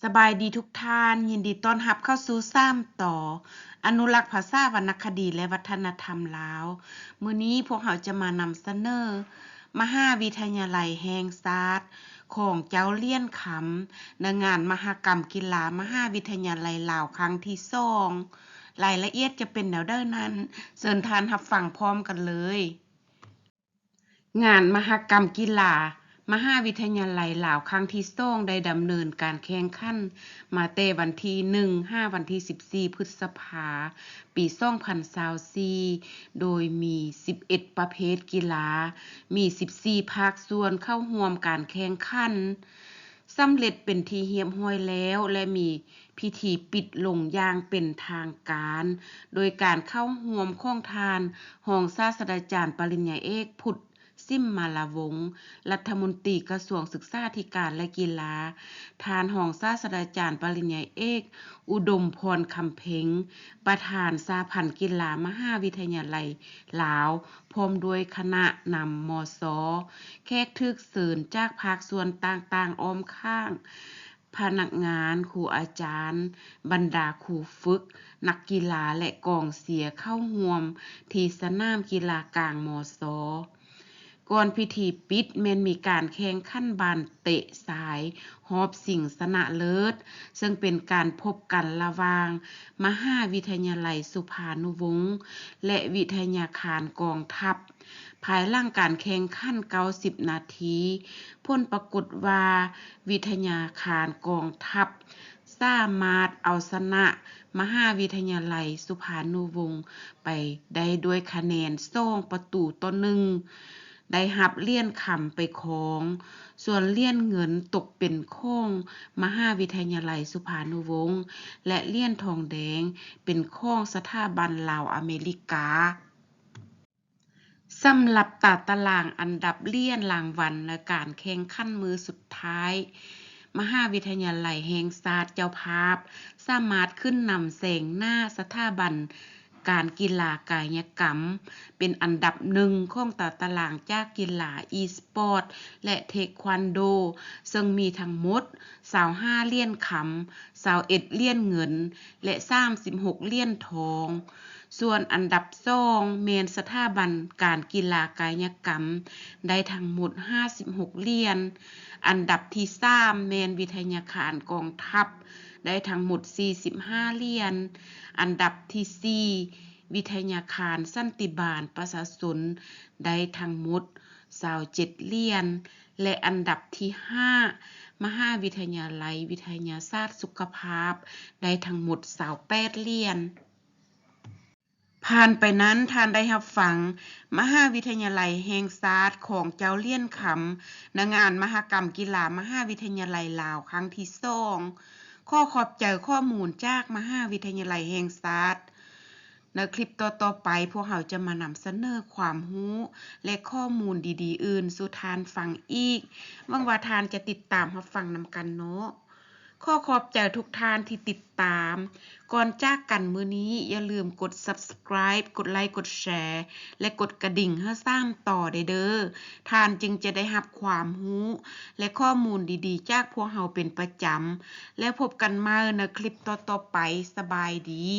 ສະບາຍດີທຸກທ່ານ, ຍິນດີຕ້ອນຮັບເຂົ້າສູ່ສາມຕໍ່ ອະນຸລັກພາສາ, ວັນນະຄະດີ ແລະ ວັດທະນະທຳລາວ. ມື້ນີ້ພວກເຮົາຈະມານຳສະເໜີ ມະຫາວິທະຍາໄລແຫ່ງຊາດ ຂອງເຈົ້າຫຼຽນຄຳ ໃນງານມະຫະກຳກິລາມະຫາວິທະຍາໄລລາວຄັ້ງທີສອງ. ລາຍລະອຽດຈະເປັນແນວໃດນັ້ນ, ເຊີນທ່ານຮັບຟັງພ້ອມກັນເລີຍ. ງານມະຫະກຳກິລາມະຫາວິທະຍາໄລລາວຄັ້ງທີສອງ ໄດ້ດຳເນີນການແຂ່ງຂັນມາແຕ່ວັນທີໜຶ່ງ ຫາວັນທີສິບສີ່ ພຶດສະພາ ປີສອງພັນຊາວສີ່ ໂດຍມີສິບເອັດປະເພດກິລາ, ມີສິບສີ່ພາກສ່ວນເຂົ້າຮ່ວມການແຂ່ງຂັນ ສຳເລັດເປັນທີ່ຮຽບຮ້ອຍແລ້ວ ແລະ ມີພິທີປິດລົງຢ່າງເປັນທາງການ ໂດຍການເຂົ້າຮ່ວມຂອງທ່ານ ຮອງສາດສະດາຈານປະລິນຍາເອກ ພຸດ ສິມມາລາວົງ ລັດຖະມົນຕີກະຊວງສຶກສາທິການ ແລະ ກິລາ, ທ່ານຮອງສາດສະດາຈານປະລິນຍາເອກ ອຸດົມພອນ ຄຳເພັງ ປະທານສະຫະພັນກິລາມະຫາວິທະຍາໄລລາວ ພ້ອມດ້ວຍຄະນະນຳ ມສ, ແຂກຖືກເຊີນຈາກພາກສ່ວນຕ່າງໆອ້ອມຂ້າງ, ພະນັກງານ, ຄູອາຈານ, ບັນດາຄູຝຶກ, ນັກກິລາ ແລະ ກອງເຊຍເຂົ້າຮ່ວມທີ່ສະໜາມກິລາກາງ ມສ. ກ່ອນພິທີປິດແມ່ນມີການແຂ່ງຂັນບານເຕະຊາຍຮອບຊິງຊະນະເລີດ, ເຊິ່ງເປັນການພົບກັນລະຫວ່າງມະຫາວິທະຍາໄລສຸພານຸວົງ ແລະ ວິທະຍາຄານກອງທັບ. ພາຍຫຼັງການແຂ່ງຂັນເກົ້າສິບນາທີ, ຜົນປາກົດວ່າວິທະຍາຄານກອງທັບ ສາມາດເອົາຊະນະມະຫາວິທະຍາໄລສຸພານຸວົງໄປໄດ້ດ້ວຍຄະແນນສອງປະຕູຕໍ່ໜຶ່ງ, ໄດ້ຮັບຫຼຽນຄຳໄປຄອງ, ສ່ວນຫຼຽນເງິນຕົກເປັນຂອງມະຫາວິທະຍາໄລສຸພານຸວົງ ແລະ ຫຼຽນທອງແດງເປັນຂອງສະຖາບັນລາວອາເມລິກາ. ສຳລັບຕາຕະລາງອັນດັບຫຼຽນລາງວັນໃນການແຂ່ງຂັນມື້ສຸດທ້າຍ, ມະຫາວິທະຍາໄລແຫ່ງຊາດເຈົ້າພາບ ສາມາດຂຶ້ນນຳແຊງໜ້າສະຖາບັນການກິລາກາຍະກຳ ເປັນອັນດັບໜຶ່ງຂອງຕາຕະລາງຈາກກິລາອີສະປອດ ແລະ ເທຄວັນໂດ, ເຊິ່ງມີທັງໝົດຊາວຫ້າຫຼຽນຄຳ, ຊາວເອັດຫຼຽນເງິນ ແລະ ສາມສິບຫົກຫຼຽນທອງ. ສ່ວນອັນດັບສອງແມ່ນສະຖາບັນການກິລາກາຍະກຳ ໄດ້ທັງໝົດຫ້າສິບຫົກຫຼຽນ. ອັນດັບທີສາມແມ່ນວິທະຍາຄານກອງທັບ ໄດ້ທັງໝົດສີ່ສິບຫ້າຫຼຽນ. ອັນດັບທີສີ່ ວິທະຍາຄານສັນຕິບານປະຊາຊົນ ໄດ້ທັງໝົດຊາວເຈັດຫຼຽນ ແລະ ອັນດັບທີຫ້າ ມະຫາວິທະຍາໄລວິທະຍາສາດສຸຂະພາບ ໄດ້ທັງໝົດຊາວແປດຫຼຽນ. ຜ່ານໄປນັ້ນ ທ່ານໄດ້ຮັບຟັງມະຫາວິທະຍາໄລແຫ່ງຊາດຂອງເຈົ້າຫຼຽນຄຳ ໃນງານມະຫະກຳກິລາມະຫາວິທະຍາໄລລາວຄັ້ງທີສອງ. ຂໍຂອບໃຈຂໍ້ມູນຈາກມະຫາວິທະຍາໄລແຫ່ງຊາດ. ໃນຄລິບຕໍ່ໆໄປ ພວກເຮົາຈະມານຳສະເໜີຄວາມຮູ້ ແລະ ຂໍ້ມູນດີໆອື່ນສູ່ທ່ານຟັງອີກ. ຫວັງວ່າທ່ານຈະຕິດຕາມຮັບຟັງນຳກັນເນາະ. ຂໍຂອບໃຈທຸກທ່ານທີ່ຕິດຕາມ. ກ່ອນຈາກກັນມື້ນີ້ ຢ່າລືມກົດ Subscribe ກົດໄລ ກົດແຊ ແລະ ກົດກະດິ່ງໃຫ້ສາມຕໍ່ໄດ້ເດີ້. ທ່ານຈຶ່ງຈະໄດ້ຮັບຄວາມຮູ້ ແລະ ຂໍ້ມູນດີໆຈາກພວກເຮົາເປັນປະຈຳ. ແລ້ວພົບກັນໃໝ່ໃນຄລິບຕໍ່ໆໄປ. ສະບາຍດີ.